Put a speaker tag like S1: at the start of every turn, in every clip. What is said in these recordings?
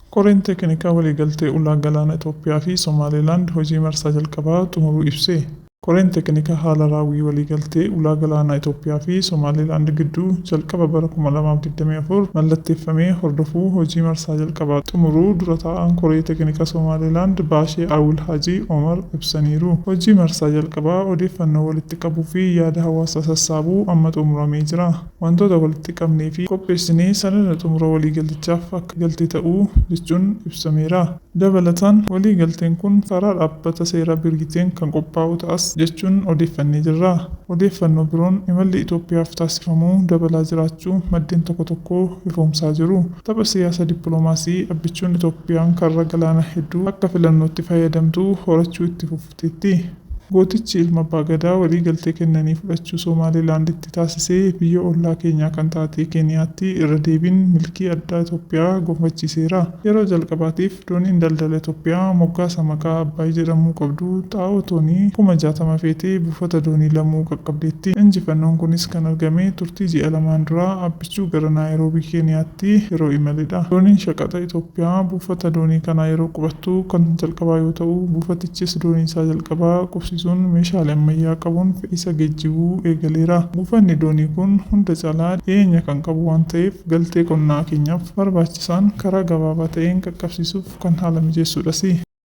S1: Koreen teeknikaa waliigaltee ulaa galaana Itoophiyaa fi Somaalilaand hojii marsaa jalqabaa xumuruu ibse. Koreen teeknikaa haala raawwii waliigaltee ulaa galaanaa Itoophiyaa fi Somaalilaand gidduu jalqaba bara 2024 mallatteeffamee hordofuu hojii marsaa jalqabaa xumuruu dura taa'aan koree teeknikaa Somaalilaand Baashee Awil Hajii Omar ibsaniiru. Hojii marsaa jalqabaa odeeffannoo walitti qabuu fi yaada hawaasaa sassaabuu amma xumuramee jira. Wantoota walitti qabnee fi qopheessine sanada xumura waliigaltichaaf akka galtee ta'u jechuun ibsameera. Dabalataan, waliigalteen kun karaa dhaabbata seeraa Biriiteen kan qophaa'u ta'as jechuun odeeffannee jirra. Odeeffannoo biroon imalli Itoophiyaaf taasifamu dabalaa jiraachuu maddeen tokko tokko ifoomsaa jiru. Tapha siyaasa dippiloomaasii Abbichuun Itoophiyaan karra galaana hedduu akka filannootti fayyadamtu horachuu itti fufteetti. Gootichi ilma Abbaa Gadaa walii galtee kennanii fudhachuu Somaalilaanditti taasise biyya ollaa keenyaa kan taate Keeniyaatti irra deebiin milkii addaa Itoophiyaa gonfachiiseera. Yeroo jalqabaatiif dooniin daldala Itoophiyaa moggaasa maqaa Abbaay jedhamuu qabdu xaa'oo toonii 60,000 feetee buufata doonii Lamuu qaqqabdeetti. Injifannoon kunis kan argame turtii ji'a lamaan dura Abbichuu gara Naayiroobii Keeniyaatti yeroo imaledha. Dooniin shaqaxa Itoophiyaa buufata doonii kanaa yeroo qubattu kan jalqabaa yoo ta'u, buufatichis doonii isaa jalqabaa qubsiisuun meeshaalee ammayyaa qabuun fe'isa geejjibuu eegaleera. Buufanni doonii kun hunda caalaa dhiyeenya kan qabu waan ta'eef galtee qonnaa keenyaaf barbaachisaan karaa gabaabaa ta'een qaqqabsiisuuf kan haala mijeessuudhasi.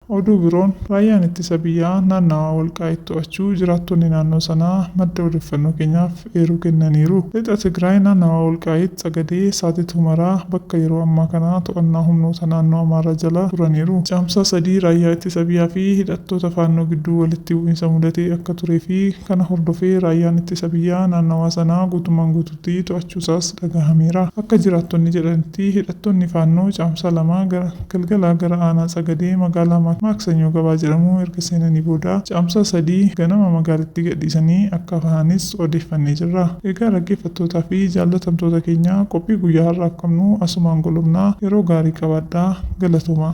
S1: Oduu biroon, Raayyaan Ittisa Biyyaa naannawaa Walqaayit to'achuu jiraattonni naannoo sanaa madda odeeffannoo keenyaaf eeruu kennaniiru. Lixa Tigraay naannawaa Walqaayit Tsagadee Saatit Humaraa bakka yeroo ammaa kana to'annaa humnoota naannoo Amaaraa jala turaniiru. Caamsaa 3 Raayyaa Ittisa Biyyaa fi hidhattoota Faannoo gidduu walitti bu'iinsa mudatee akka turee fi kana hordofee Raayyaan Ittisa Biyyaa naannawaa sanaa guutummaan guutuutti to'achuusaas dhagahameera. Akka jiraattonni jedhanitti hidhattoonni Faannoo Caamsaa 2 gara galgalaa gara aanaa Tsagadee magaalaa Maaksanyoo Gabaa jedhamu erga seenanii booda Caamsaa 3 ganama magaalittii gadhiisanii akka bahanis odeeffannee jirra. Egaa dhaggeeffattootaa fi jaallatamtoota keenya qophii guyyaa har'aaf qabnu asumaan golobna. Yeroo gaarii qabaadhaa. Galatoomaa.